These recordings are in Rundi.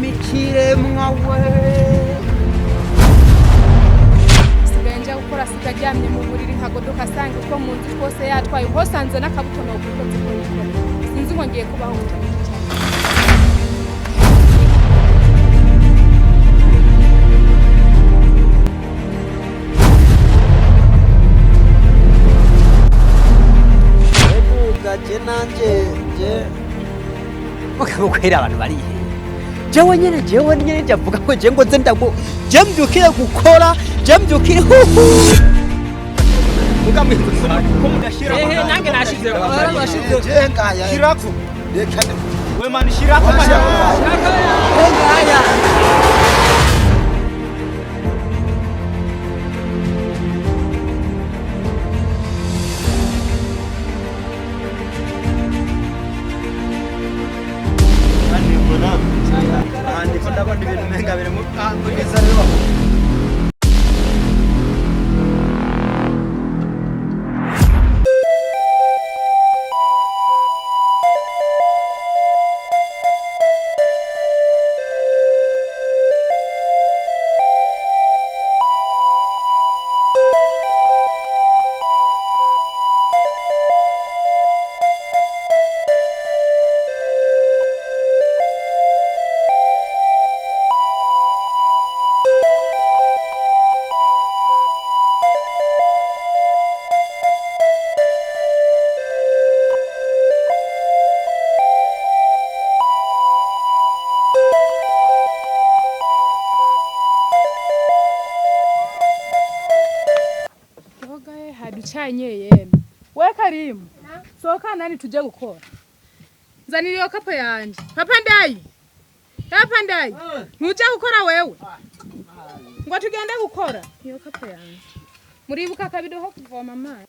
Ikiremwa we. Sigaye nja gukora, sigaye aryamye mu buriri, nkagodoka asanga utwo mu nzu twose yatwaye, hosanze n'akabuto nokukoze ko nikora. Sinzi ngo ngiye kubaho gute muri iki cyaro. Ebuga je nanje je mugabo kwera abantu barihe? Jewe nyene, jewe nyene ndavuga ko je ngo nze ndago, je mbyukire gukora, je mbyukire huhu. Ehe, nange nashizeho. Je ngaya. Shirako. Reka. We mani, shirako. Ngaya. Ndiko ndabona ibintu umenga biri mu kugeza rero. Yoga ye haducanye yemwe. We Karimu, sohoka nani tuje gukora. Nzanira iyo kapo yanje. Papa ndayi. Papa ndayi. Ntuje gukora wewe. Ngo tugende gukora. Iyo kapo yanje. Muribuka akabido ko kuvoma amazi.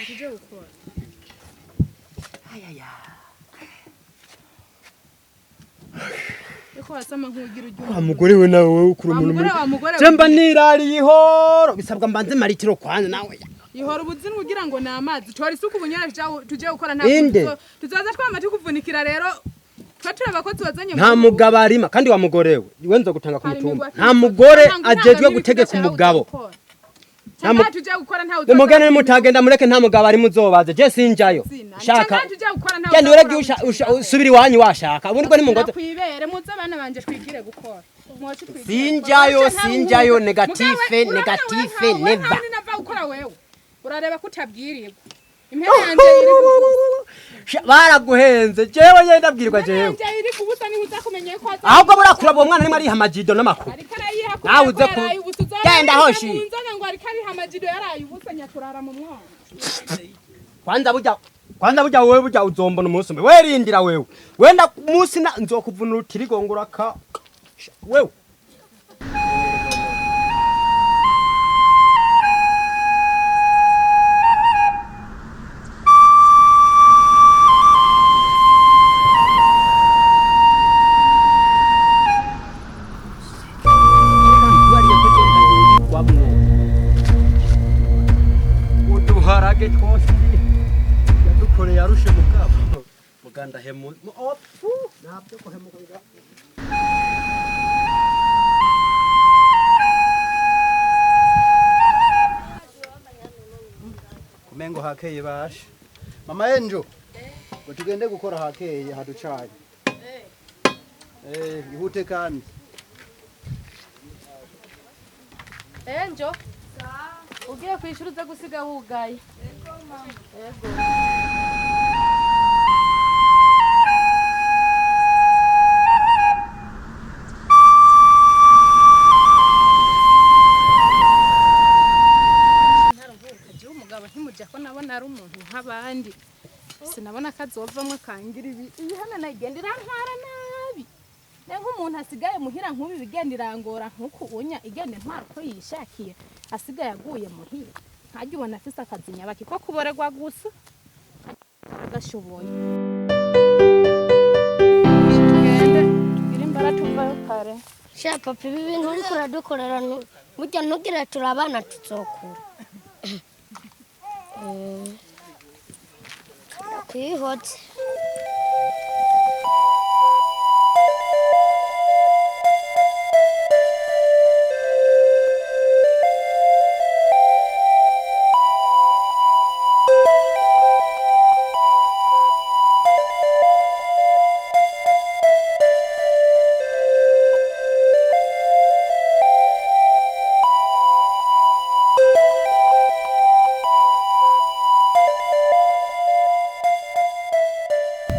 Tuje gukora. Eko wasama nkugira ujya. Wa mugore we, nawe wewe ukura Wa umuntu mugore, muri wa mugore. Je mba nirariye ihoro, bisabwa mbanze maritiro kwanza nawe. Ihora ubuzinwa ugira ngo ni amazi. Tora isuku ubunyana, tuje gukora nta Inde. Tuzoza twama tukuvunikira rero. Twe turi abakozi wazanye Nta mu rugo. mugabo arima kandi wa mugore we, iwe nzo gutanga ku Hari mutumba. imigwi Nta akiri mugore muto. ajejwe gutegeka umugabo. Nta Nta tuje gukora nta uzoza. Nimugende mutagenda mureke, nta mugabo ari muzobaze, je sinjayo. Shaka Shaka. tuje gukora nta. Genda urege usubira iwanyu washaka. Ubundi ko nimungoze. Kwibere muze abana banje twigire gukora. Mwoce twigire. Sinjayo, Gukora. sinjayo, Mugawe, negative, urabona negative, wewe nkawe, never. nkawe ninava gukora wewe. Urareba ko utabwirirwa. Impene yanje iri kubusa. Baraguhenze, jewe nyene ndabwirwa Impene jewe. yanje iri kubusa niho uza kumenya ko aza. Ahubwo burakura uwo mwana arimo ariha amajido n'amakuru. Ariko arayiha. Nawe uze Genda hoshi. Nzoga ngo ariko ariha amajido yaraye ubusa, nyakurara mu mwana. Kwanza burya wewe, burya uzombona umunsi umwe. Werindira wewe. Wenda umunsi na nzokuvuna urutirigongo ka wewe. Uduharage twose yadukoreye arushe mugabo muganda hemu opfu ntabyo guhemuka. Kumengo hakeye bashe. Mama Enjo. Ngo tugende gukora, hakeye haducanye. Eh, ihute kandi. Enjo, ugiye kwishura uza gusiga wugaye. Ego. Ntaruhuka umugabo ntimujya ko nabona ari umuntu nk'abandi, sinabona ko azovamwo akangira ibi. Iyi hano nayigenda irantwara nabi ne nk'umuntu asigaye muhira nk'ubi, bigenda irangora nk'uku unya igenda intwara uko yishakiye, asigaye aguye muhira ntajya ubona afise akazi nyabaki ko kuboregwa gusa agashoboye. Tugende tugire imbara tuvayo kare. Sha papa, ibi bintu uriko uradukorera burya ntugire turi abana tuzokura. Kwihotse.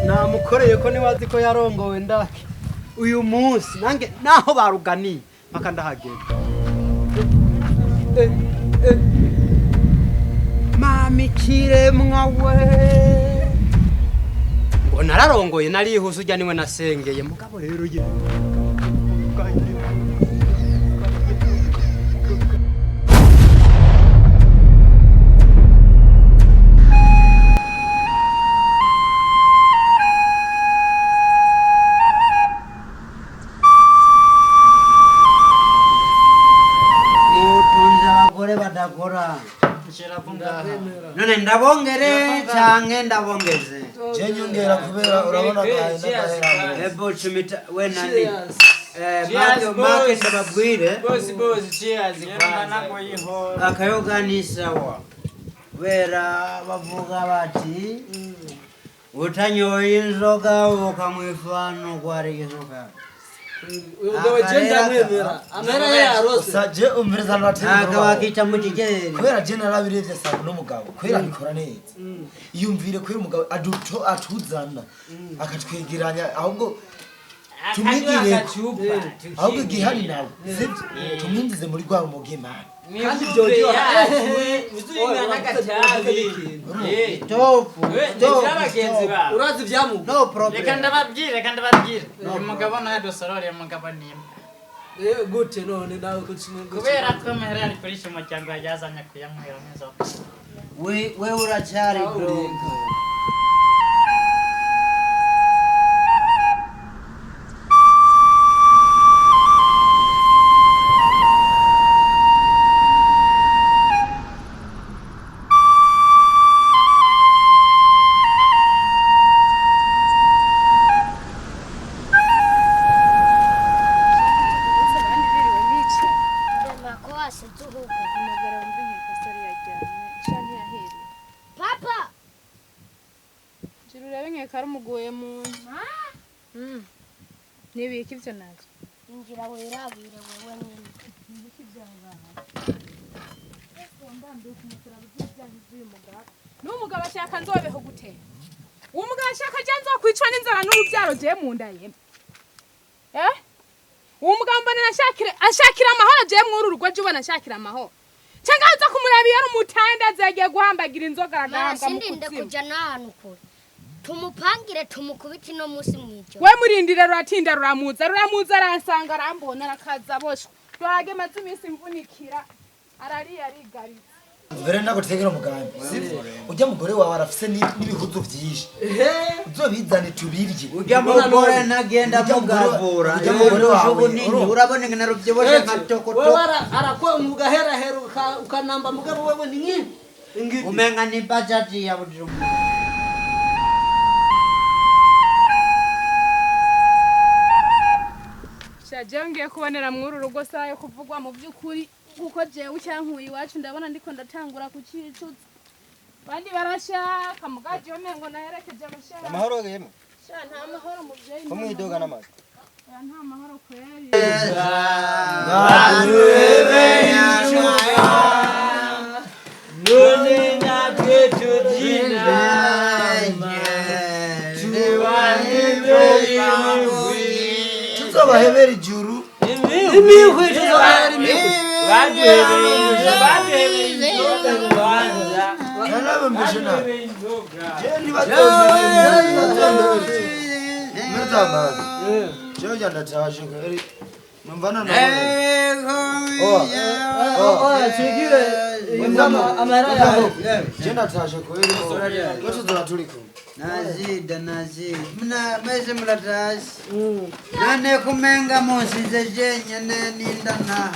Namukoreye ko niwazi ko yarongowe ndake. Uyu munsi nange naho baruganiye mpaka ndahagera. Mami kiremwa we. Ngo nararongoye narihuse ujya niwe nasengeye mugabo rero ye. Mutunze abagore badakora. None ndabongere canke ndabongeze. Je nyongera kubera urabona kahe n'agahera. Ebo chumita we nani? Make make ndababwire. Bosi bosi cheers kwanza. Akayoga ni sawa. Kubera bavuga bati utanyoye inzoga ukamwifano kwari inzoga. Umugabo je ndamwemera amahera yarose. Gusa je umviriza ndatera. Akabakita mu kigeri. Kubera je narabirebye sanga n'umugabo kubera abikora neza. Iyumvire kubera umugabo aduto atuzana akatwegeranya ahubwo tumwigire ahubwo igihari nawe sibyo tumwinjize muri rwa rumogi Imana. Kandi byoryoha. Topu. Urazi vyamu. No problem. Reka ndababwire, reka ndababwire. Uyu mugabo nawe dusorore mugabo nimba. Gute none nawe kutsumwe. Kubera ko amahera yari kurisha umuryango yajyazanye kuyamuhera n'inzoga. We we uracyari dogo. Abandi biriwe bicaye. Ndema ko wasize uhuga. Amagara wumve inkeka sari yaryamye sha ntiyahiriwe. Papa! Jira urebe nkeka rumuguye mu nzu. Nibiki ivyo navyo? Injira wirabire wewe nyine. N'umugabo ashaka nzobeho gute? Uwo mugabo ashaka je nzokwicwa n'inzara n'urubyaro je mu nda yemwe. Eh? Uwo mugabo mbona ashakira amahoro je mw'uru rugo je ubona ashakira amahoro. Cyangwa uza kumuraba iyo ari umutanda agiye guhambagira inzoga Mara aragahambwa mu sindinde kuzimu. kuja n'ahantu kure. Tumupangire tumukubite ino munsi mw'ijoro. We murindire ruratinda ruramuza ruramuza aransanga arambona arakaza aboshwe. Rwage maze iminsi mvunikira arariye arigaritse. Mbere ndagutegera umugambi sibyo ujya mugore wawe arafise n'ibihuzu byinshi uzobizane tubirye. Ujya mugore ntagenda mugavura. Ujya mugore wawe ubunini urabona ingene ruvyibushe nka Wewe tokotoko. arakwa mugaherahera ukanamba mugabo wewe ni nki. Umenga ni bajaji ya Bujumbura. Sha jewe ngiye kubonera mw'uru rugo saha yo kuvugwa mu by'ukuri kuko jewe icyankuye iwacu ndabona ndiko ndatangura kucicuza. Bandi barashaka mugaje umengo naherekeje abashaka. Amahoro yemwe. Sha nta mahoro muvyeyi. Ko mwidoga n'amazi. Oya, nta mahoro kweri. None natwe tubyina Tuzobahebera ijuru. Imihwi tuzobahera imihwi. Baduhebeye inzoga kwanza. Narabambeshe nabi. Baduhebeye inzoga. Je ntibatonde. Mutamazi. Je njya ndataje kweri. Numva none. Oya tugire amahera yawe. Je ndataje kweri. Ko tuzora turi kumwe. Nazida nazida. Mna meze muratazi. Nane kumenga musize jenyene ninda naha.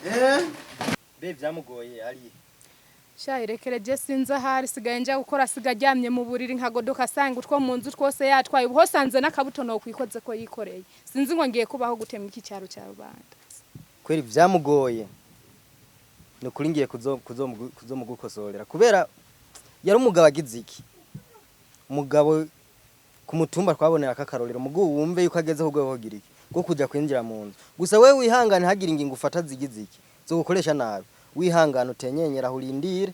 Eh? Be byamugoye ari. Sha irekere je sinzi ahari sigaye nja gukora siga aryamye mu buriri nkagodoka asanga utwo mu nzu twose yatwaye ubu hosanze n'akabuto nokwikoze ko yikoreye. Sinzi ngo ngiye kubaho gute muri iki cyaro cya rubanda. Kweri byamugoye. Nukuri ngiye kuzomugukosorera kubera yari umugabo agize iki. Umugabo ku mutumba twabonera akakarorero mugu wumve yuko ageze ku rwego kugira iki rwo kujya kwinjira mu nzu. Gusa we wihangane hagira ingingo ufata zigize iki zo gukoresha nabi. Wihangane utenyenyera urindire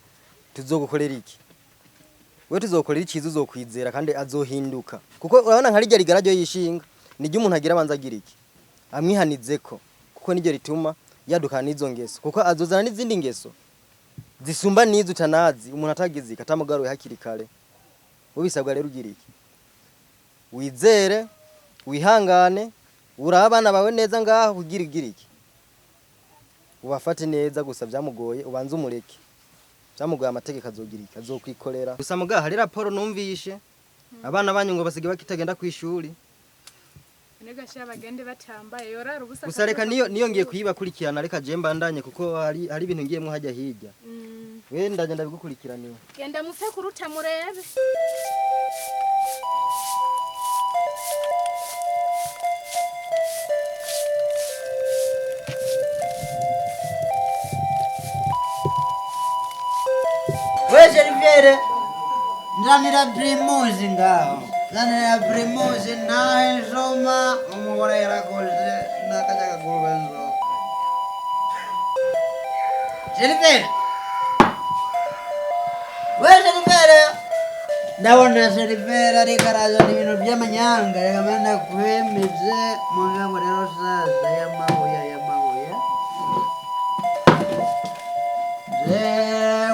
tuzogukorera iki. We tuzokorera iciza uzokwizera kandi azohinduka. Kuko urabona nka rijya rigara ryo yishinga, niryo umuntu agira abanza agira iki? Amwihanizeko, kuko niryo rituma yadukana n'izo ngeso, kuko azozana n'izindi ngeso zisumba n'izo utanazi umuntu atagize katamugaruye hakiri kare. Wowe bisabwa rero ugira iki? Wizere, wihangane, urabe abana bawe neza ngaho kugira ugira iki? Ubafate neza gusa byamugoye ubanze umureke. Byamugoye amategeko azogira iki? Azokwikorera. Gusa muga hari raporo numvishe abana banyu ngo basige bakitagenda kwishuri. Nega sha bagende batambaye yorara ubusa. Gusa reka niyo ngiye kuyibakurikirana, reka je mbandanye kuko hari ibintu ngiyemwo hajya hirya. We ndagenda bigukurikiraniwe. Genda mupfe kuruta murebe. Wewe Riviere, nzanira primusi ngaho. Nzanira primusi nahe nsoma umugore yarakoze n'akajya kagurube nzoka. Riviere. Wewe Riviere. Ndabona Riviere ariko arazana ibintu by'amanyanga reka mbe kwemeze mugabo rero sasa y'amabuye y'amabuye.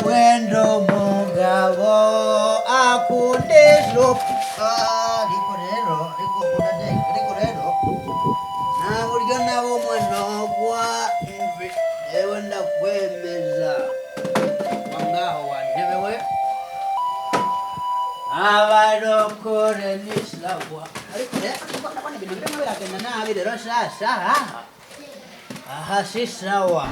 Wendo mugabo akunde icupa ariko rero ariko rero nta buryo na bumwe nogwa imvi yewe ndakwemeza ngaho wa ntebe we abarokore ni sawa ariko rero ndabona ibintu birimo biragenda nabi rero sasa aha si sawa.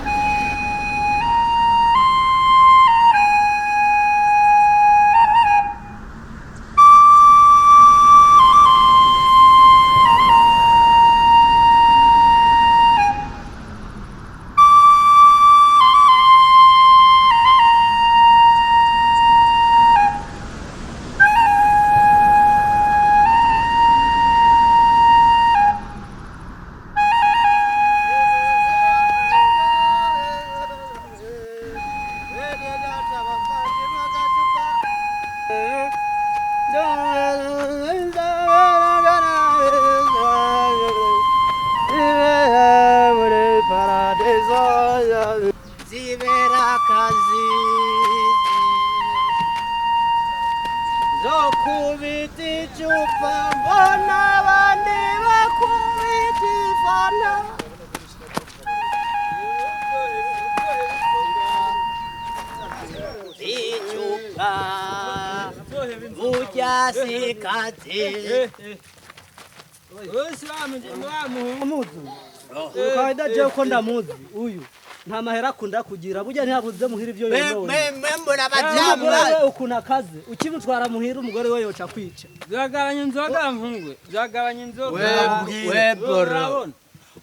Kawaida je uko ndamuzi uyu nta mahera akunda kugira burya ntihabuze muhira ibyo yonone mbona bajamba ukuntu akaze ukimutwara muhira umugore we yoca kwica. Zagabanya inzoga mvungwe, zagabanya inzoga. We boro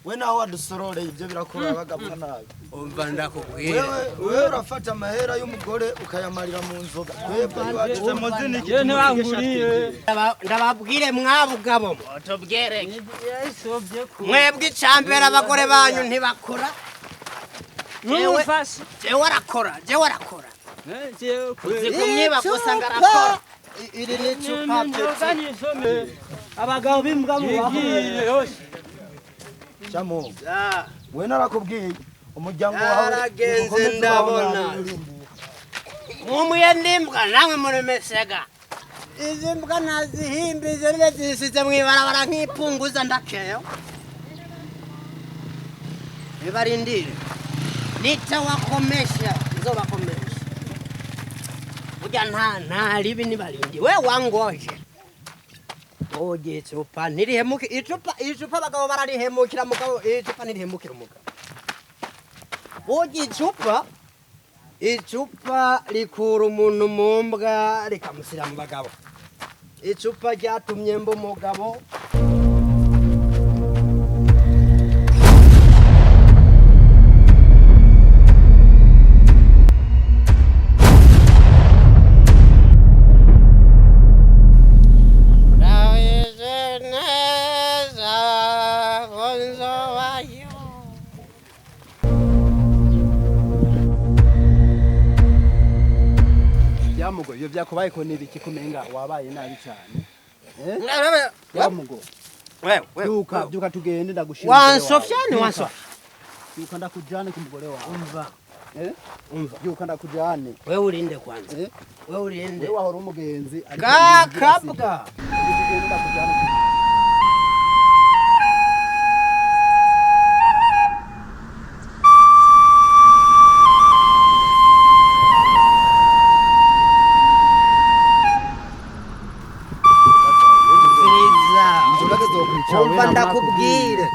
we naho wadusororeye ibyo birakora bagapfa nabi. Umva ndakubwira wewe urafata amahera y'umugore ukayamarira mu nzoga. Twebwe iwacu Je ntibanguriye. Ndababwire mwabugabo tubwereke mwebwe icambere abagore banyu ntibakora. Mwumfashe jewe arakora jewe arakora uzi kumwiba gusa ngarakora. Iri ni icupa abagabo b'imbwa mubaho. Chamo we narakubwiye umuryango wawe naragenze ndabona mumuye n'imbwa namwe muremesega. Izi mbwa nazihimbize nibe zisize mw'ibarabara nk'ipunguza ndakeyo bibarindire nitawakomesha nzobakomesha burya nta ribi nibarindi we wangoje. Oje icupa ntirihemuke icupa abagabo bararihemukira mugabo icupa ntirihemukira umugabo. Oje icupa rikura umuntu mu mbwa rikamushyira mu bagabo. Icupa ryatumye mba umugabo. Ibyo byakubaye ko nibiki kumenga wabaye nabi cyane? Eh? Ya mugo. Wewe wewe. Byuka byuka tugende ndagushira. Wansofya ni wansofya. Byuka ndakujane ku mugore wawe. Umva. Eh? Umva. Byuka ndakujane. Wewe urinde kwanza. Eh? Wewe urinde. Wewe wahora umugenzi ariko kabwa. Tugende ndakujane. Umva ndakubwire.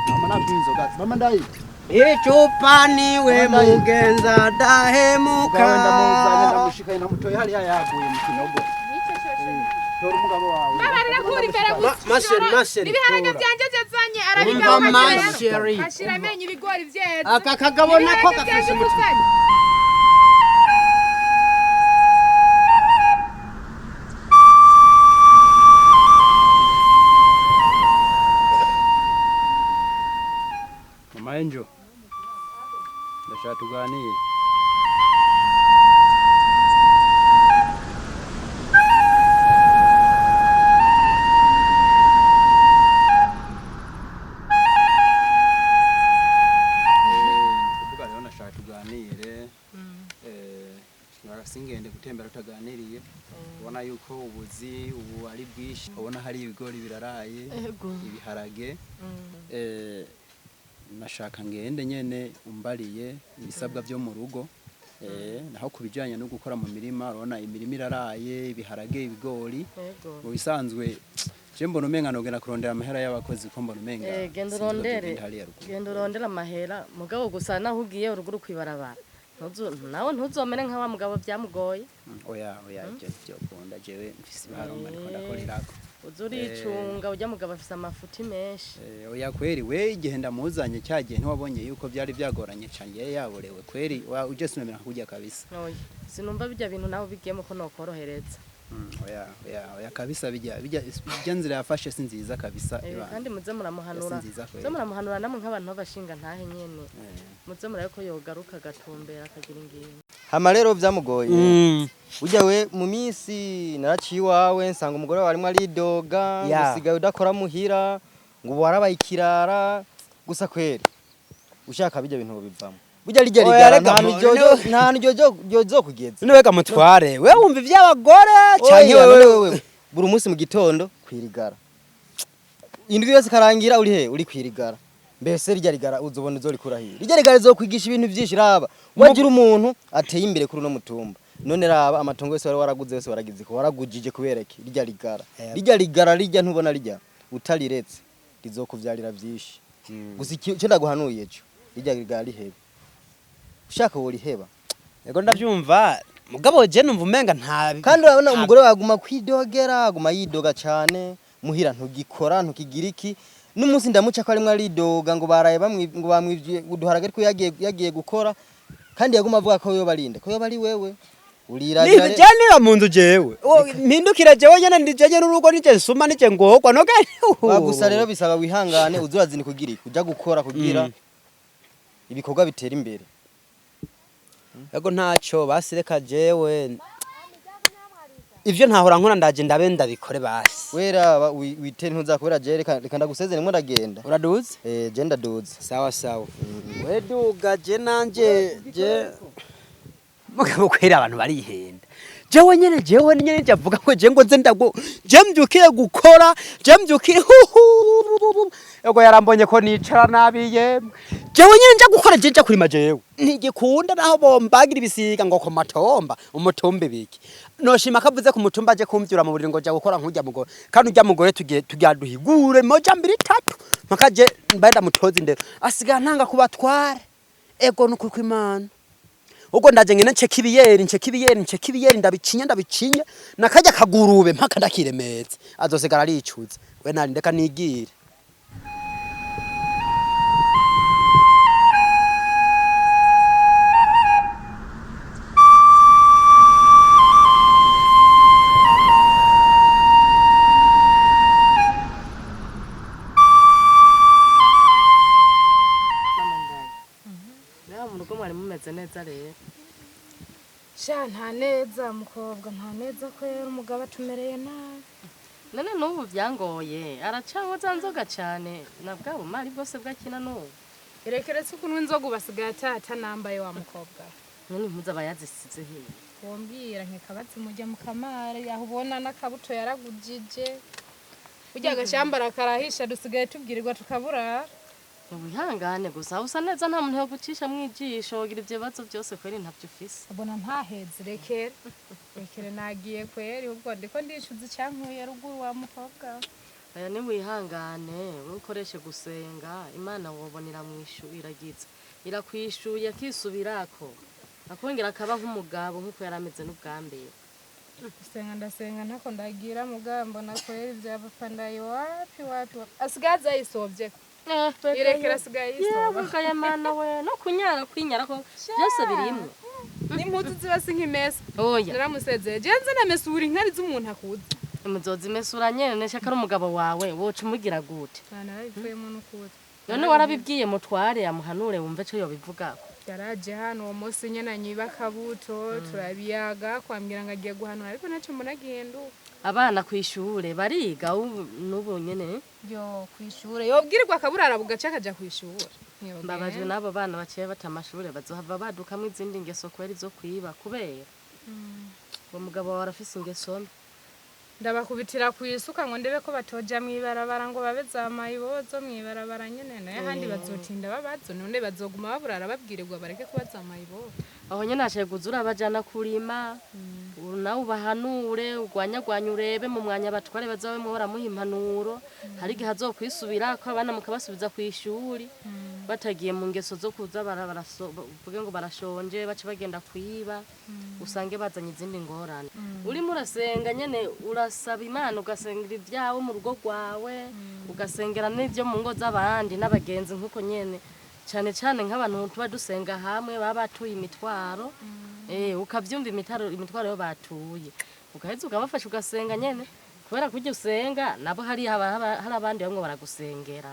Mama nakwinzoga. Mama ndayi. Icupa niwe mugenza dahemuka. Ndamuzanye ndamushikaye ndamutoye hariya yaguye mu kinogo. Tora umugabo wawe. Mbabarira kuri imbere gusa. Masheri masheri. Ibiharage byanje byazanye arabigaruka ashira amenyo ibigori byeze. Aka kagabo nako gafashe umutima. Mama Angel, ndashaka tuganire. Kuvuga rero ndashaka tuganire. Singende gutembera tutaganiriye. Ubona yuko ubuzi ubu ari bwinshi, ubona hari ibigori biraraye, ibiharage. Nashaka ngende nyene umbariye ibisabwa byo mu rugo naho kubijanye no gukora mu mirima urabona imirima iraraye ibiharage ibigori mu bisanzwe je mbona umenga nogenda kurondera amahera y'abakozi ko mbona umenga genda urondere genda urondere amahera mugabo gusa naho ugiye uruguru kwibarabara nawe ntuzomere nka wa mugabo byamugoye. Oya oya ibyo byo jewe mfise ibaromba ndiko ndakorerako uzuricunga ujya mugabo afise amafuti menshi. Oya kweri we igihe ndamuzanye cyagiye ntiwabonye yuko byari byagoranye cyane yaborewe kweri uje sinumira kujya kabisa. Oya sinumva bijya bintu nawe bigiyemo ko nokorohereza. Oya oya oya kabisa bijya bijya nzira yafashe si nziza kabisa. Kandi muze muramuhanura muze muramuhanura namwe nk'abantu babashinga ntahe nyene muze murabe ko yogaruka agatumbera akagira ingingo. Hama rero byamugoye. Ujya we mu minsi naraciye iwawe nsanga umugore wawe arimo aridoga usigaye udakora muhira ngo warabaye ikirara gusa kweri ushaka bijya bintu bivamo burya rijya rigara nta niryo ryo kugeza. None wega mutware we wumva ivy'abagore cyane wewe buri munsi mu gitondo kwirigara indwi yose karangira uri he uri kwirigara mbese rijya rigara uzobona uzorikura hiye rijya rigara izokwigisha ibintu byinshi raba wagira umuntu ateye imbere kuri no mutumba none raba amatongo yose wari waraguze yose waragize ko waragujije kubereke rijya rigara rijya rigara rijya ntubona rijya utariretse rizokuvyarira byinshi gusa icyo ndaguhanuye cyo rijya rigara rihebe ushaka woriheba. Yego ndavyumva mugabo je numva umenga nta kandi urabona umugore waguma kwidogera aguma yidoga cyane muhira ntugikora ntukigira iki n'umunsi ndamuca ko arimwe aridoga ngo baraye bamwe ngo bamwivye uduharage ko yagiye gukora kandi yaguma avuga ko yo barinde ko yo bari wewe urira ni je niba mu nzu jewe mpindukira jewe nyene ndi jewe n'urugo nije nsuma nije ngogwa no gusa rero bisaba wihangane uzurazini kugira iki uja gukora kugira ibikorwa bitera imbere. Yego ntaco basireka jewe ivyo ntahora nkora ndaje ndabe ndabikore basi. Wera wite ntuzakubera je reka ndagusezere mwe ndagenda. Uraduze? Je ndaduze. Sawa sawa. We duga je nanje je mugabo kwera abantu barihenda. Jewe nyene javuga ko je ngo nze ndago je mbyukiye gukora je mbyukiye ego yarambonye ko nicara nabi yemwe jewe nyene nja gukora je nja kurima jewe ntigikunda naho bombagira ibisiga ngo ko matomba umutumba biki noshima kavuze ku mutumba aje kumvyura mu buriri ngo ja gukora nkujya mugore kandi ujya mugore tugiye tujyaduhigure moja mbiri tatu makaje mbaye mutozi ndero asiga ntanga kubatware ego nuko kwimana ubwo ndaje ngene nceka ibiyeri ndabicinye nakajya kagurube mpaka ndakiremetse azosigara aricuza we nari ndeka nigire. Mama ndayi. Nawe mu rugo mwari mumeze neza rero. Sha, nta neza mukobwa, nta neza kwera, umugabo atumereye nabi. None n'ubu byangoye, aracanywa za nzoga cyane na bwa bumari bwose bwakina n'ubu. Irekeretse ukuntu inzoga ubu asigaye atata nambaye wa mukobwa. None impuzu aba yazisize hehe? Wombwira nkekabatsi mujya mu kamare, aho ubona n'akabuto yaragujije. Burya agashambara karahisha, dusigaye tubwirirwa tukaburara. Wihangane gusa, usa neza, nta muntu yo gucisha mwijisho wogira ibyo bibazo byose kweri ntabyo ufise. Ubona ntaheze, rekere rekere, nagiye kweri, ubwo ndiko ndishuza icyankuye ruguru wa mukobwa. Aya ni wihangane, wowe ukoreshe gusenga, Imana wobonera mwishu iragize irakwishuye akisubirako akongera akaba nk'umugabo nk'uko yari ameze n'ubwa mbere. Gusenga ndasenga ntako ndagira, mugambo na kweri bya papa ndayi wapi wapi wapi. Asigaye azayisobye, irekera asigaye yisoba. Yewe kaya mana we, no kunyara kwinyara ko byose birimwo. N'impuzu ziba si nk'imesa. Oya. Naramusezeye je nze namesura inkari z'umuntu akuze. Muzozimesura nyene, neshaka ari umugabo wawe woca umugira gute? Narabivuyemo n'ukuri. None warabibwiye mutware amuhanure wumve co yobivugako? Yaraje hano uwo munsi nyene anyiba akabuto, turabiyaga, kwambwira ngo agiye guhanura, ariko ntacyo mbona gihinduka. Abana kw'ishure bariga n'ubu nyene? Yo, kw'ishure yobwirirwa akaburara bugaca akaja kw'ishure. Mbabajwe n'abo bana baciye bata amashure, bazohava badukamwo izindi ngeso kweri zo kwiba, kubera uwo mugabo wawe arafise ingeso mbi. Ndabakubitira kw'isuka ngo ndebe ko batoja mw'ibarabara ngo babe za mayibobo zo mw'ibarabara nyene, nayo ahandi bazotinda babazo, none bazoguma baburara babwirirwa bareke kuba za mayibobo. Aho nyene haciye kuza urabajana kurima, nawe ubahanure, urwanyagwanya urebe mu mwanya batware bazobe baramuha impanuro. Hari igihe azokwisubira ko abana mukabasubiza kw'ishuri batagiye mu ngeso zo kuza bavuge ngo barashonje bace bagenda kwiba, usange bazanye izindi ngorane. Urimo urasenga nyene, urasaba Imana, ugasengera ibyawe mu rugo rwawe, ugasengera n'ibyo mu ngo z'abandi n'abagenzi nk'uko nyene, cyane cyane nk'abantu tuba dusenga hamwe baba batuye imitwaro, ukabyumva imitwaro yo batuye, ugaheza ukabafasha ugasenga nyene, kubera kujya usenga nabo hari abandi bamwe baragusengera.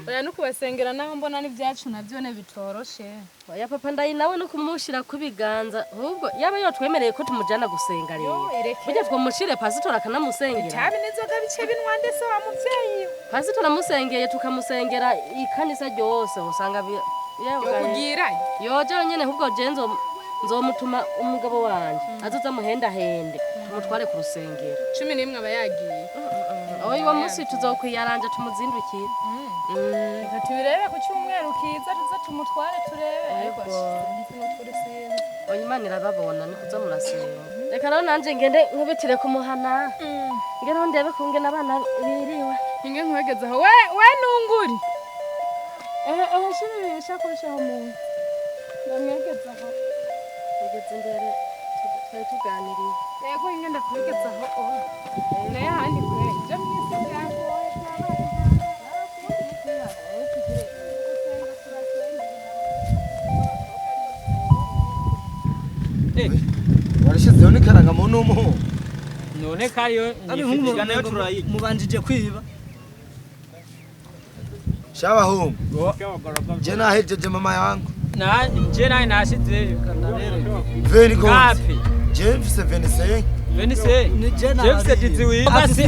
Oya, no kubasengera naho mbona n'ibyacu navyo ne bitoroshe. Oya, papa ndayi nawe no kumushira kubiganza, ahubwo yaba yotwemereye ko tumujana gusenga rero. Burya twomushire pasitora akanamusengera. Itabi n'inzoga bice binwa ndese wa muvyeyi. Pasitora amusengeye tukamusengera ikanisa ryose usanga yokugira. Yoje nyene, ahubwo je nzomutuma umugabo wanje azoza muhendahende tumutware ku rusengero. 11 aba yagiye. Oya, uwo munsi tuzokwiyaranja tumuzindukire. Reka tubirebe ku cyumweru kiza tuze tumutware turebe, ariko sinzi n'ukuri sinzi. Oya, Imana irababona, ni kuza murasenga. Reka rero nanje ngende nkubitire kumuhana, ngende ndebe kungene abana biriwe. Ninge nkwegeze aho we nunguri. Ehe ehe, shira ishakoshi aho mu ndamwegeze aho. Tugeze imbere twari tuganiriye. Yego, inge ndakwegeze aho. Naye ahandi kweri ibyo mwisi byangoye byabaye. Warashizeho n'ikarangamuntu n'umuhungu. None kariyo nayo turayiga mubanjije kwiba. Shabahungu, je nahejeje mama yangu. Na je naye nashizeyo. Veni konti. Ngapi? Je mfise 25. Venise. Ni je Je mfise diziwi.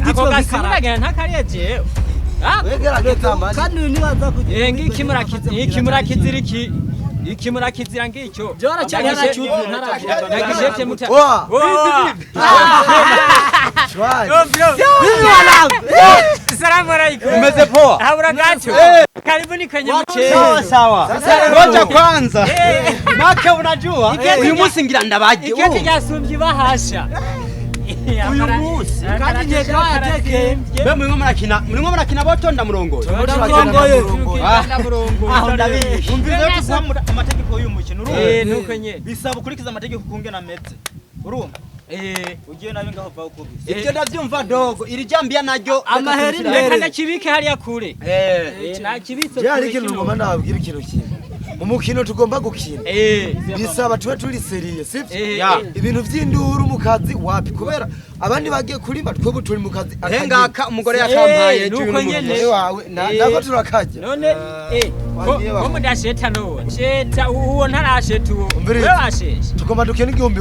Ako gasimba ntakariye jewe. Wegerageza amani. Kandi nibaza kugira Eh, ngiki murakizi iki murakizira iki iki murakizira ngicyo. Je waracyari haracyuzuye ntaragira. Nagishevye muta. Oa. Oa. Shwari. Salamu alaikum. Umeze poa? Habura gacho. Karibuni kwenye mchezo. Sawa sawa. Ngoja kwanza. Make unajua uyu munsi ngira ndabaje. Iketi ryasumbye ibahasha. Uyu munsi kandi nkeka yatekeye. Be murimwo murakina botonda murongoye. Ndamurongoye. Aho ndabizi. Umviriza rero, tuguha amategeko y'uyu mukino, urumva? Nuko nye. Bisaba ukurikiza amategeko kungena ameze, urumva? Ugiye nabi ngaho vaho ukubise. Ibyo ndavyumva dogo. Iri jambia naryo Amahera imbere. Reka ndakibike hariya kure. Nakibitse Je hari kure ikintu kino. ngomba ndababwira, ikintu kimwe. Mu mukino tugomba gukina bisaba tube turi sérieux, sivyo? Ibintu vy'induru mu kazi wapi, kubera abandi bagiye kurima, twebwe turi mu kazi. Hengaka umugore yakampaye. Nuko nyene. Wawe nako turakajya. None ko mudasheta none sheta uwo ntarasheta uwo. Umviriza. Wewe washeshe. Tugomba dukina igihumbi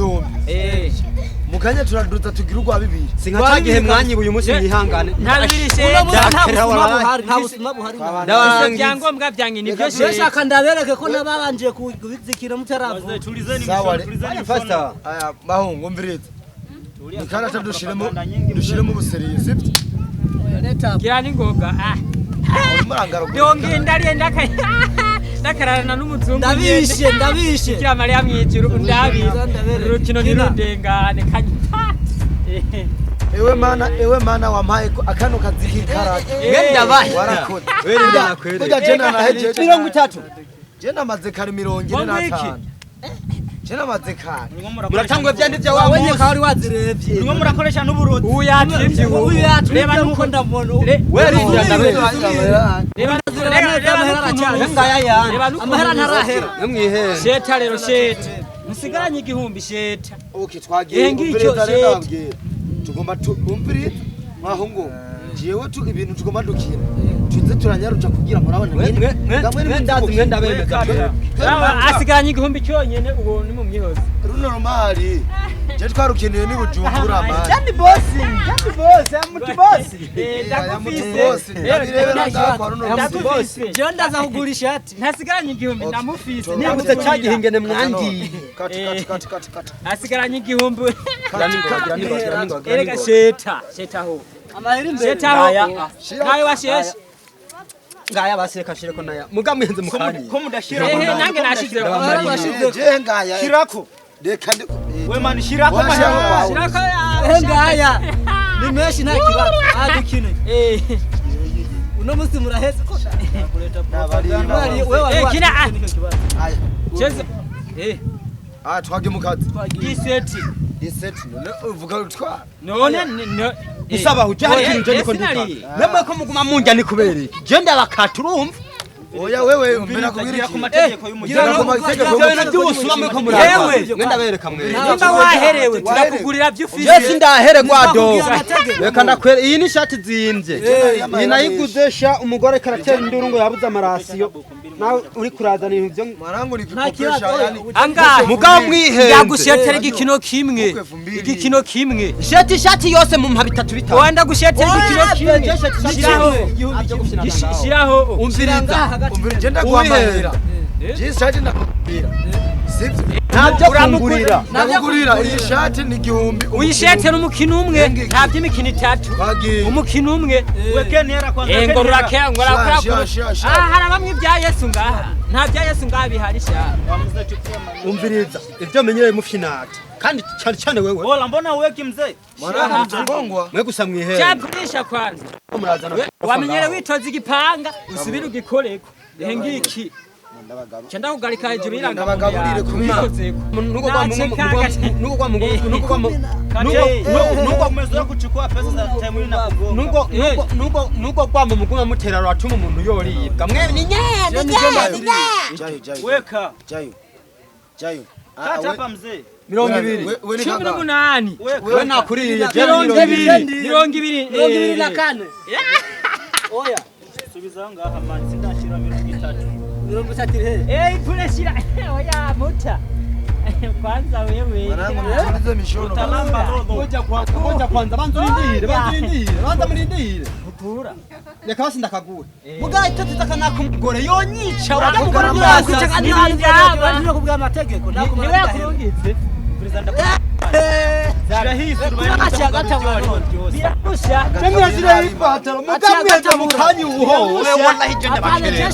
mu kanya, turaduza tugira urwa bibiri. Sinka ca gihe mwanyiba uyu munsi mwihangane. Nta bibiri Uno sheta. munsi nta busuma buhari, nta busuma buhari. Ivyo vyangombwa vyange nivyo sheta. Shaka ndabereke ko nababanje kubizikira mutaravuka. Sawa. Faster. Aya mahungu, umviriza, nikana dushiremo ubu sérieux, sivyo? Gira ningoga ah. Urimo urangaruka. Ndongeye ndariye ndakararana n'umuzungu. Ndabishe, ndabishe. Bikira Mariya mw'ijuru ndabizi. Ndabereke. Urukino ntirundengane kanya. Ewe mana, ewe mana, wampaye ko akano kazi k'ikarata. Mwe ndabaye. Warakoze. Wewe ndanakwere. Burya je nanahejeje. 30. Je namaze kare mirongo ine Ngo iki? n'atanu. Je namaze kare. Muratangwa vyandi vya wa Wenye munsi. kawari wazirevye. Murimo murakoresha n'uburozi. Ubu yativye ubu. Uyu yativye Reba nkuko nuko ndamubona. Wewe rinda ndabereke. Reba Neza, amahera aracyari. Ngaya yandi. Reba nuko Amahera ntarahera. Namwihere. Sheta rero sheta. Musigaranye igihumbi sheta. Okay, twagiye. Eh, ngicyo, Umviriza rero, shit. ndababwira. Tugomba umviriza mwahungu, jewe tu ibintu tugomba dukina tuze turanyaruca kugira murabona. Mwe ndazi, mwe ndabemeza. Asigaranye igihumbi cyonyene uwo ni mu myihozi. Runo rumari je twarukeneye ni Bujumbura mani. Jandi bosi, jandi bosi, amutu bosi. Ndagufise. Bosi ndabirebera ngaho kwa runo rumari. Ndagufise. Jewe ndaza kugura ishati. Ntasigaranye igihumbi, ndamufise. Nibutse ca gihingene mwangiye. Kati kati kati kati kati. Asigaranye igihumbi. Gira ningoga. Erega sheta sheta ho. Amahera imbere. Sheta ho. Nawe washeshe. Ngaya basireka shireko naya. Muga mwihenze mukanye. Ko mudashira. Ehe, nange nashizeho. Je ngaya. Shirako. Reka ndi We man, shirako Washirako. mahera. Shirako. Ehe ngaya. Ni menshi nta kibazo. Adukine. Uno munsi muraheze ko. Wewe wari Kina, ah. watsinze nicyo kibazo. Aya. Cheza. Ah, twage mu kazi. Iseti. Iseti none uvuga utwara. None no. Isaba uje hari ikintu je ndiko ndikora. Namwe ko muguma munjya ni kubera iki? Je ndabakata urumva? Oya wewe, umbera kubwira Gira iki? ku mategeko Gira ku y'umuryango. mategeko. Ivyo bintu by'ubusuma mwe ko muraba. Yewe. Mwe ndabereka mwe. Nimba waherewe turakugurira byo Je ufise. sindaheregwa do. Reka ndakwere iyi ni ishati zimvye. Iyi nayiguze sha umugore karatera induru ngo yabuze amarasiyo. Nawe uri kurazana ibintu byo Mwanangu ni Nta kibazo. kikopesha yani. Angahe? Mugabo mwihenze. Ndagushetera igikino kimwe. Elfu mbili. Igikino kimwe. Ishati yose mumpa bitatu bitatu. Wenda gushetera igikino kimwe. Shiraho. Shiraho. Umviriza. Umvira je ndaguhamahera. Je ishati ndakugurira. Sivyo? Ntabyo kungurira. Ndakugurira iyi shati ni igihumbi. Uyishetera umukino umwe, nta by'imikino itatu. Twagiye. Umukino umwe. Weke ntera kwanza. Ngo rurake ngo Sha, rakora. sha, sha. Ah, hari bamwe ibya Yesu ngaha. Nta bya Yesu ngaha bihari sha. Umviriza. Ivyo menyereye mufinata. Kandi cyane cyane wewe. Bola, mbona uweki mzee? Mwanangu utangongwa. Mwe gusa mwihere. Cyapurisha kwanza. Murazana. Wamenyere witoza igipanga usubire ugikoreko. Ehe ngiki. Cyenda kugarika hejuru y'iranga. Ndabagaburire kubira. Nuko kwa mungu nuko kwa mungu nuko kwa mungu Nuko umezoea kuchukua pesa za time na kugonga. nuko kwa muguma mutera rwatuma umuntu yoribwa. Mwe ni nye ni nye. Jayo jayo. Weka. Jayo. Jayo. Kata hapa mzee. 20. 18. We nakuriye je. 20. 20. 24. Oya. Subiza ngaha man, sindashira 30. 30 he. Eh, ipure shira. Oya muta. Kwanza wewe. Mwanangu mtulize mishono. Utalamba robo. Ngoja kwanza, ngoja kwanza, banza urindire, banza urindire, banza murindire. Utura. Reka basi ndakaguwe. Mugaye itatu akanaka umugore yonyica, urajya mugore Kwica ntiyasa. kandi ntabwo kubwa amategeko. Niwe yakurungitse. Shira hii suruali. Birarusha. Mwe ipataro, muga mweze mukanyi uho. Wallahi je Hapana, ndabakerera.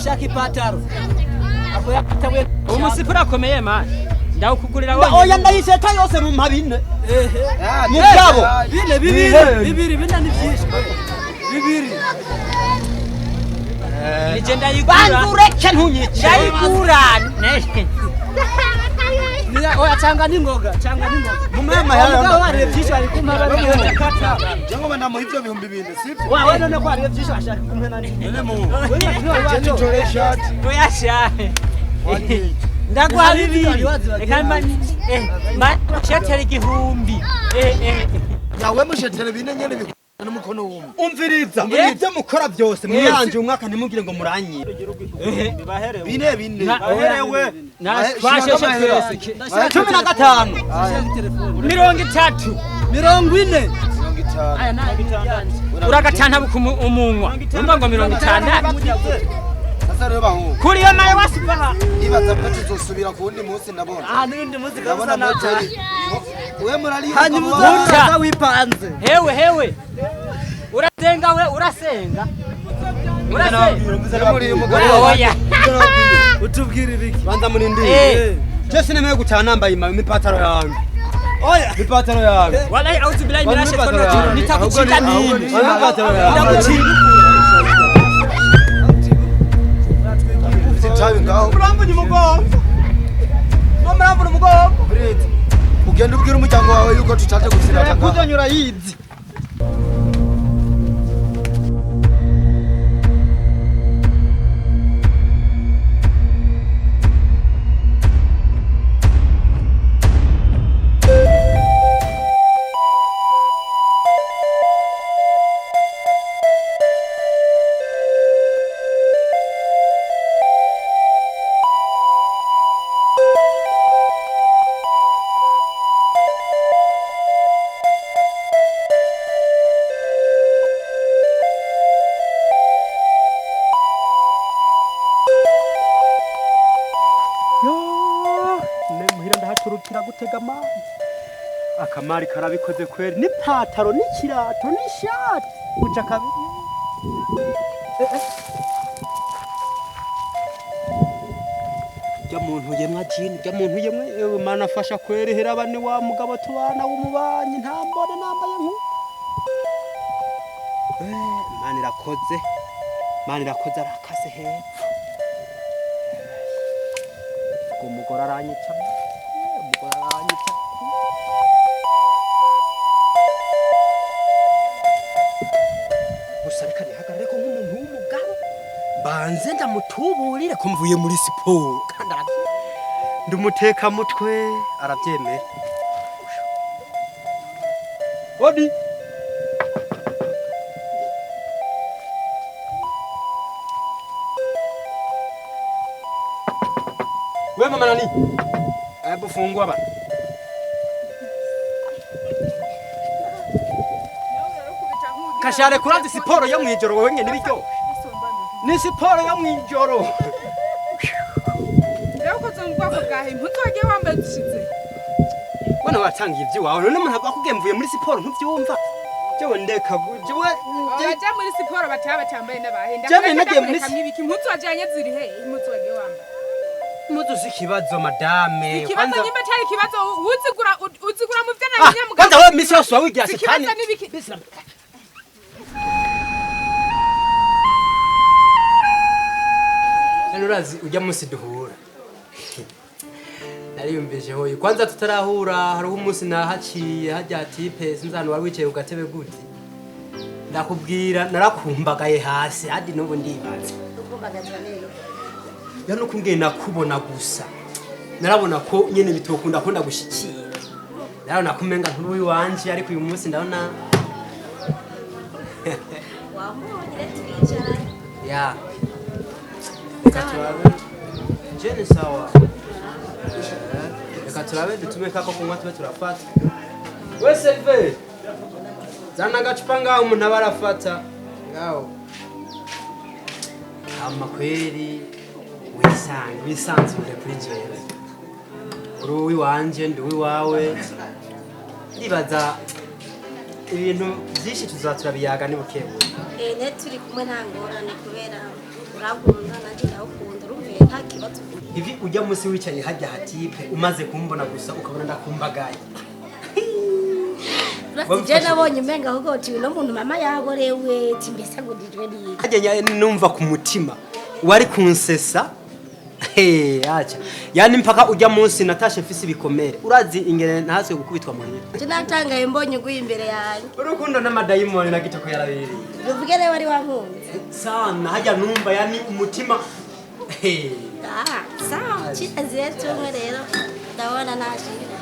shaka ipataro. Apo yakatawe. Umusifu urakomeye man. Ndawukugurira wenyine. Oya ndayiseta yose mumpa bine. Mugabo. Bine bibiri, bibiri bine ni byinshi. Bibiri. Nije ndayigura. Banza ureke ntunyice. Ndayigura. Oya changa ningoga, changa ningoga. Mumpe amahera. Mugabo wariye byinshi ari kumpa bari kata. Cyangwa banamuha ibyo 4000 sibyo? Wa wewe none ko wariye byinshi ashaka kumpa nani? None mu. Wewe Je nitore ishati. Oya sha. Ndaguha 2. Reka mba mba 1000. Yawe mushetere 4 nyene n'umukono wumwe. Umviriza ibyo mukora byose mwiyanje umwaka ntimugire ngo muranye. 4 4. Baherewe. Twasheshe twese. 15. 30. 40. 50. Uragatana umunwa. Urumva ngo 60. Sasa rero bahungu. Kuri yo nawe wasibaha. Nibaza ko tuzosubira ku wundi munsi ndabona. Ah n'undi munsi kabisa na. We murari hanyuma uza wipanze. Hewe hewe. Urasenga we urasenga. Urasenga. Oya. Utubwira ibiki? Banza murindire. Je sinemeye gutaha nambaye imipataro yanjye. Oya, mipataro yanjye. Wallahi auzu billahi minash shaitani rajim. Nitakuchinja mimi. Mipataro yanjye. Nitakuchinja. Itabi ngaho. Muramvunye umugongo. Muramvunye umugongo. Ugenda ubwira umuryango wawe yuko tutaje gusirata ngaho. Kuzonyura yizi. Akamari karabikoze kweri ni pataro n'ikirato n'ishati uca kabiri. Jya muntu yemwa jini, jya muntu yemwe mana afasha kweri heraba ni wa mugabo tubana w'umubanyi nta mbone nambaye nku. Mana irakoze. Mana irakoze arakase hepfo. Umugore aranyica. Umugore aranyica. Gusa reka nihagarare ko nk'umuntu w'umugabo banze ndamutuburire ko mvuye muri siporo kandi ndumuteka mutwe arabyemera. Odi we mama nani? Hebu fungua ba. Kashare kuranzi siporo yo mwijoro wowe nyene biryo. Ni siporo yo mwijoro. Rero ukoze mu bwoko bwahe impuzu wagiye wambaye dushitse. Wana watangiye ivy'iwawe none umuntu akubwiye mvuye muri siporo ntuvyumva. Jewe ndeka jewe abaja muri siporo bataba batambaye n'abahenda. Jewe nagiye muri ibiki impuzu wajanye ziri he impuzu wagiye wambaye. Impuzu si ikibazo madame. Ikibazo nyimba cyari ikibazo uzigura uzigura mu vyana nyamugabo. Kwanza wewe misi yose wawigira shetani. Ikibazo nibiki? Urazi ujya munsi duhura nariyumvije hoye kwanza tutarahura hariho umunsi nahaciye hajya tipe sinzi ahantu wari wicaye ku gatebe gute ndakubwira narakumbagaye hasi hadi n'ubu ndibaza ya nuko ngiye nakubona gusa narabona ko nyene bitokunda ko ndagushikira narabona ko umenga nkuru wanje ariko uyu munsi ndabona wamubonye twicaranye ya Jene sawa. Reka turabe dutume kako kunywa tube turafata. We Selve. Zana agacupa ngaho umuntu aba arafata. Ngaho. Ama kweri wisange wisanzure kuri jewe. Uri uwiwanje ndi uwiwawe. Ndibaza ibintu byinshi tuzaturabiyaga ni bukebuke. Ne turi kumwe nta ngorane kubera uragunda nanjye ndagukunda urumve nta kibazo. Ivi ujya munsi wicaye hajya hatipe umaze kumbona gusa ukabona ndakumbagaye. Uretse nabonye umenga ahubwo uti no muntu mama yagorewe ati mbese ngudijwe ni. Hajya numva ku mutima wari kunsesa. Acha. Yani mpaka ujya munsi natashe mfise ibikomere. Urazi ingene ntaswe gukubitwa muhira. Je natangaye mbonye uguye imbere yanjye. Urukundo n'amadayimoni na gitoko yarabiriye. Uvuge rero wari wankunze. Sana hajya numva yani umutima. Sawa. Kirazire tumwe rero ndabona nashira.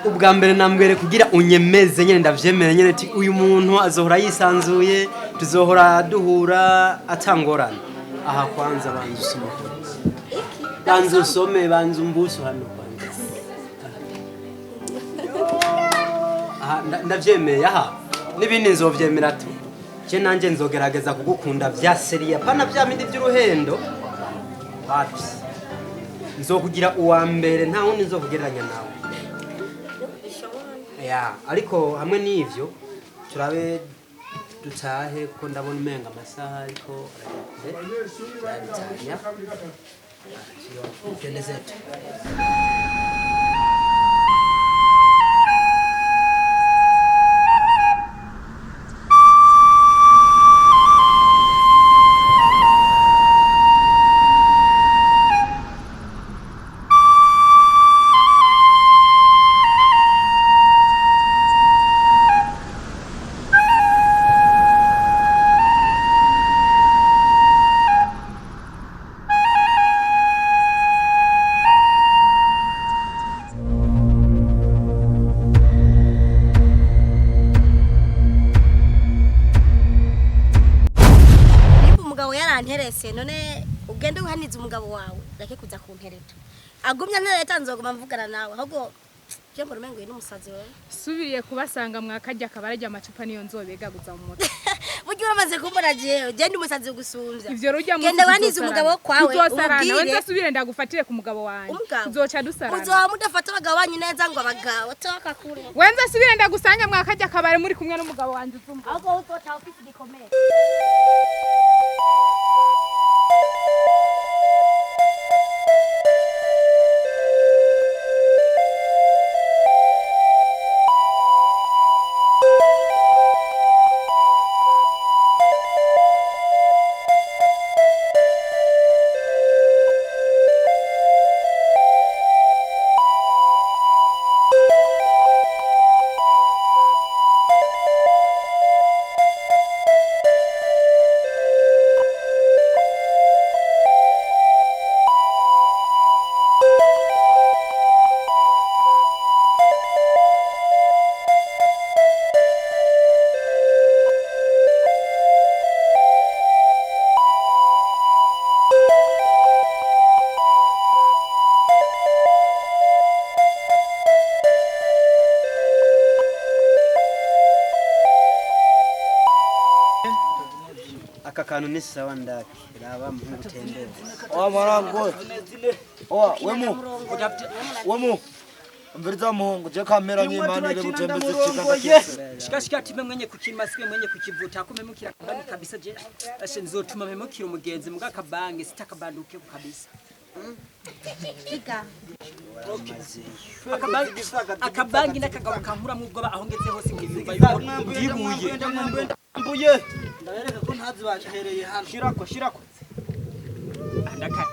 Ubwa mbere nambwere kugira unyemeze nyene ndavyemere nyene ati uyu muntu azohora yisanzuye, tuzohora duhura atangorana. Aha kwanza banza usome. Banza usome, banza umbusu hano kwanza. Aha ndavyemeye aha. N'ibindi nzovyemera tu. Je nanje nzogerageza kugukunda vya seria, pana vya bindi vy'uruhendo. Papi. Nzokugira uwa mbere nta wundi nzokugereranya nawe. Ya, ariko hamwe n'ivyo turabe dutahe kuko ndabona umenga amasaha ariko aragera kure. Twende zetu. Yaranterese none ugende uhanize umugabo wawe reke kuza kumpereta agumya ntereta nzoguma mvugana nawe ahubwo je mbona umengo n'umusazi wewe. Subiriye kubasanga mwakajya kabarajya amacupa niyo nzobegaguza mu mutwe. Burya uramaze kumbona jewe je ndi umusazi gusumvya. Ivyo rujya mu genda wanize umugabo kwawe ubwire we nzasubire ndagufatire ku mugabo wanje tuzoca dusarana. Uzoba mudafata abagabo banyu neza ngo abagabo toka kure. We nzasubire ndagusanga mwakajya kabare muri kumwe n'umugabo wanje uzumva. Ahubwo uzotaha ufise igikomere. Aka kantu ni sawa ndaki raba muhungu tembere. Oa mwanangu. Oa wemu. Wemu. Mviriza muhungu je kamera nyimani ile gutembeza chikanda. Shika shika time mwenye kukima siwe mwenye kukivuta kumemukira kabangi kabisa je. Ashe nzotuma memukira umugenzi muga kabangi sitakabanduke kabisa. Shika. Akabangi nakagabo kankura mu bwoba aho ngeze hose nkiyumva yuko ndibuye. Mbuye. Ndabereka ko ntazi bahereye hano. Shirako shirako. Ndaka.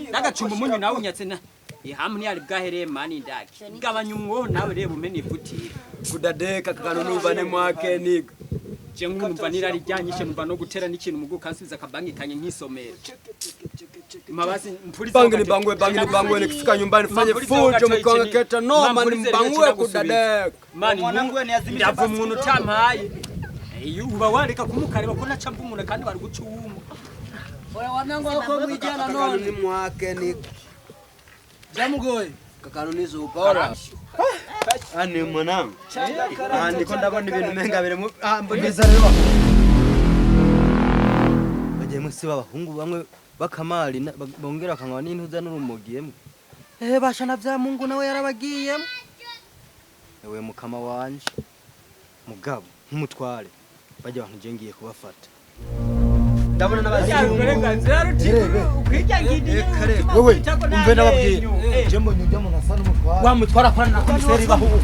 Ndagacumba umunyu nawe unyatse na. Ihamu ni ali bwahereye mani ndaki. Gabanya umwo nawe reba umene ivutira. Kudadeka kakano numva ne mwake niga. Je nkumva nirari ryanyishe numva no gutera n'ikintu mugu kansubiza akabangi kanye nkisomera. Mabasi mpurize bangi ni bangwe bangi ni bangwe nikifika nyumbani fanye fujo mkonga keta no mani mbangwe kudadeka. Mani ndavu umuntu tampaye. Iyo uba wareka kumukareba ko naca mvumuna kandi bari guca uwumo. Oya wanangu ako mwijana none ni mwake ni Jamugoye kakano nizupa. Ani mwanangu. Ndiko ndabona ibintu menga bire mu mboneza rero. Bagiye musi b'abahungu bamwe bakamali bongera bakanywa n'intuza n'urumugiyemo. Basha na vya Mungu nawe yarabagiyemo. Ewe mukama wanje. Mugabo nkumutware bajya abantu je ngiye kubafata. Ndabona n'abazungu. Wewe umve nababwiye. Je mbonye ujya mu nasa n'umutware. Wa mutwara akorana na komiseri bahubu.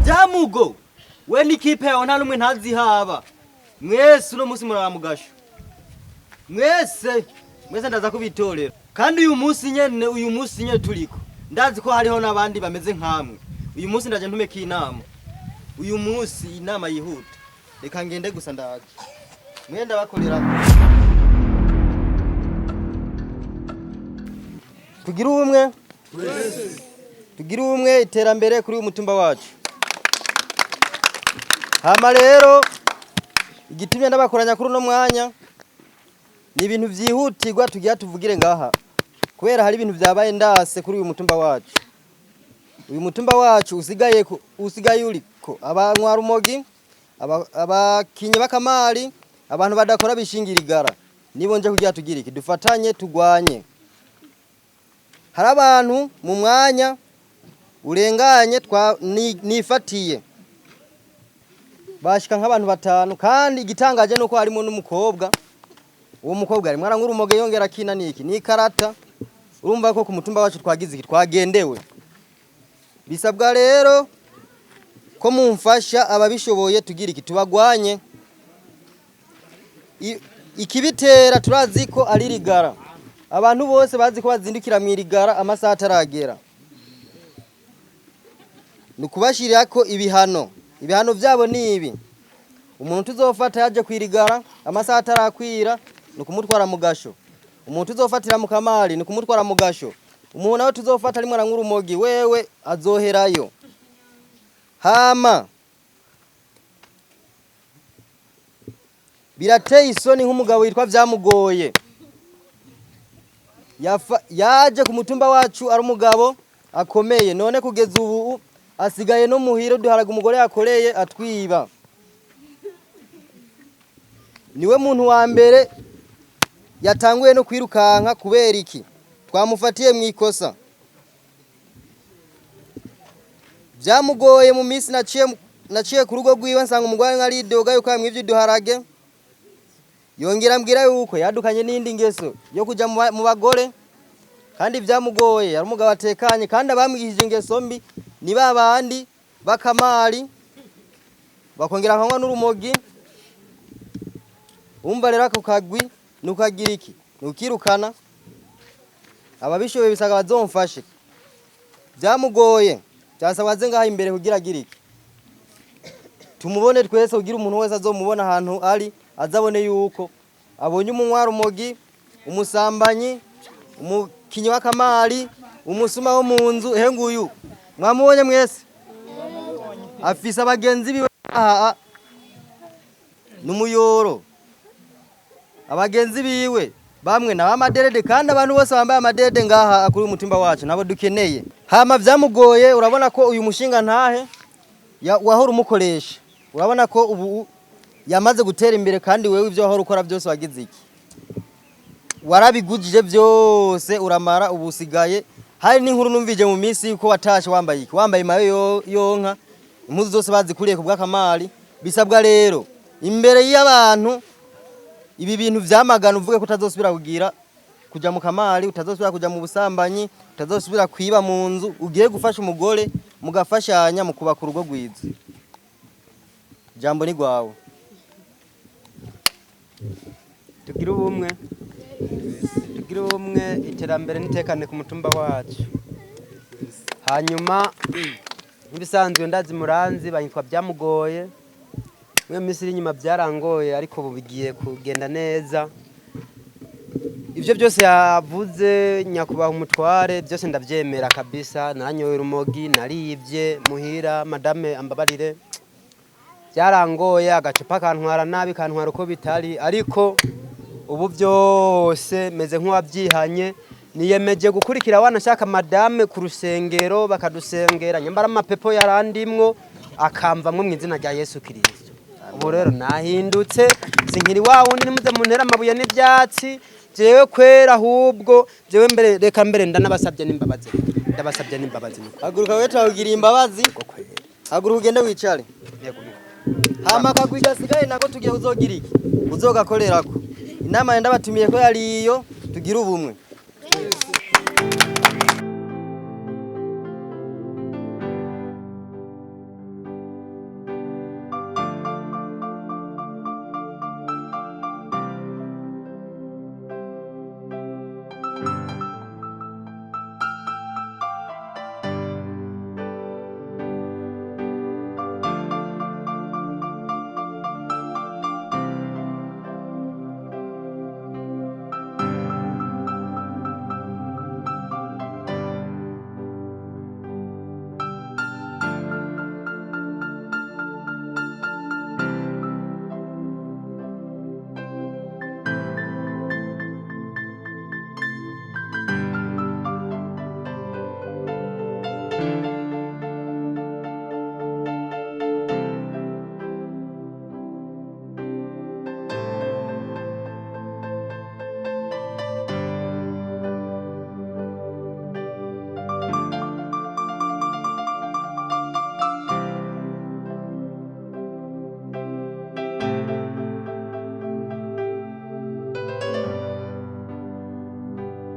Byamugo we n'ikipe yawe nta numwe ntazihaba. Mwese uno munsi muramugasho. Mwese mwese ndaza kubitorera. Kandi uyu munsi nyene turiko. Ndazi ko hariho nabandi bameze nkamwe. Uyu munsi ndaje ntumeka inama. Uyu munsi inama yihuta. Reka ngende gusa ndaje. Mwenda bakorera. Tugira ubumwe. Tugira ubumwe, iterambere kuri uyu mutumba wacu. Hama rero igitumye ndabakoranya kuri uno mwanya ni ibintu vyihutirwa tugira tuvugire ngaha, kubera hari ibintu vyabaye ndase kuri uyu mutumba wacu. Uyu mutumba wacu usigaye uriko abanywa rumogi, abakinyi bakamari, abantu badakora bishingira igara. Nibo nje kugira tugira iki, dufatanye tugwanye. Hari abantu mu mwanya urenganye nifatiye bashika nk'abantu batanu, kandi igitangaje nuko harimo n'umukobwa. Uwo mukobwa arimwo aranywa urumogi yongera akina niki n'ikarata. Urumva ko ku mutumba wacu twagize iki, twagendewe. Bisabwa rero ko mumfasha ababishoboye tugira iki, tubagwanye. Ikibitera turazi ko ari rigara. Abantu bose bazi ko bazindukira mu irigara amasaha ataragera. Ni ukubashirirako ibihano. Ibihano vyabo ni ibi: umuntu tuzofata yaje kwirigara amasaha atarakwira ni ukumutwara mu gasho. Umuntu tuzofatira mu kamari ni ukumutwara mu gasho. Umuntu nawe tuzofata arimwo aranywa urumogi wewe azoherayo. Hama birateye isoni nk'umugabo witwa Vyamugoye yaje ku mutumba wacu ari umugabo akomeye, none kugeza ubu asigaye no muhira duharaga umugore yakoreye atwiba. Niwe muntu wa mbere yatanguye no kwirukanka kubera iki, twamufatiye mu ikosa. Vyamugoye mu minsi naciye ku rugo rwiwe nsanga umugore nkaridoga yuko yamwivye uduharage. Yongera ambwira yuko yadukanye n'indi ngeso yo kuja mu bagore, kandi vyamugoye yari umugabo atekanye, kandi abamwigishije ingeso mbi ni babandi bakamari bakongera bakanywa n'urumogi. Umva rero ako kagwi nukagira iki, nukirukana. Ababishoboye bisaga bazomfashe. Vyamugoye byasabwa aze ngaha imbere kugira agire iki, tumubone twese, kugira umuntu wese azomubona ahantu ari azabone yuko abonye umunywa rumogi, umusambanyi, umukinyi w'akamari, umusuma wo mu nzu. Ehe nguyu mwamubonye mwese, afise abagenzi biwe aha n'umuyoro. Abagenzi biwe bamwe na bamaderede, kandi abantu bose bambaye amaderede ngaha kuri umutumba wacu nabo dukeneye. Hama vyamugoye, urabona ko uyu mushinga ntahe wahora umukoresha, urabona ko ubu yamaze gutera imbere, kandi wewe ivyo wahora ukora byose wagize iki, warabigujije byose uramara, ubu usigaye. Hari n'inkuru numvije mu minsi yuko watashe wambaye iki, wambaye mayo yonka, impuzu zose bazikuriye ku bw'akamari. Bisabwa rero imbere y'abantu ibi bintu vyamagana, uvuge ko utazosubira kugira kuja mu kamari, utazosubira kuja mu busambanyi, utazosubira kwiba mu nzu, ugiye gufasha umugore mugafashanya mu kubaka urugo rwiza. Jambo ni gwawe. Tugira ubumwe, tugira ubumwe, iterambere n'itekane ku mutumba wacu. Hanyuma nk'ibisanzwe ndazi muranzi banyitwa Vyamugoye. Mwe minsi iri inyuma byarangoye, ariko ubu bigiye kugenda neza. Ivyo byose yavuze nyakubahwa umutware byose ndavyemera kabisa. Naranyoye urumogi, narivye muhira, madame ambabarire, byarangoye, agacupa kantwara nabi, kantwara uko bitari, ariko ubu byose meze nk'uwabyihanye. Niyemeje gukurikira wanashaka madame ku rusengero bakadusengera, nyambara amapepo yarandimwo akamvamwo mu izina rya Yesu Kristo. Ubu rero nahindutse, sinkiri wa wundi nimuze muntera amabuye n'ivyatsi. Jewe kwera, ahubwo jewe mbere reka mbere ndanabasabye n'imbabazi, ndabasabye n'imbabazi. Haguruka wewe, twakugira imbabazi. Haguruka ugende wicare. Hama akagwi gasigaye nako tugiye kuzogira iki, uzogakorerako. Inama ndabatumiye ko yari iyo, tugira ubumwe.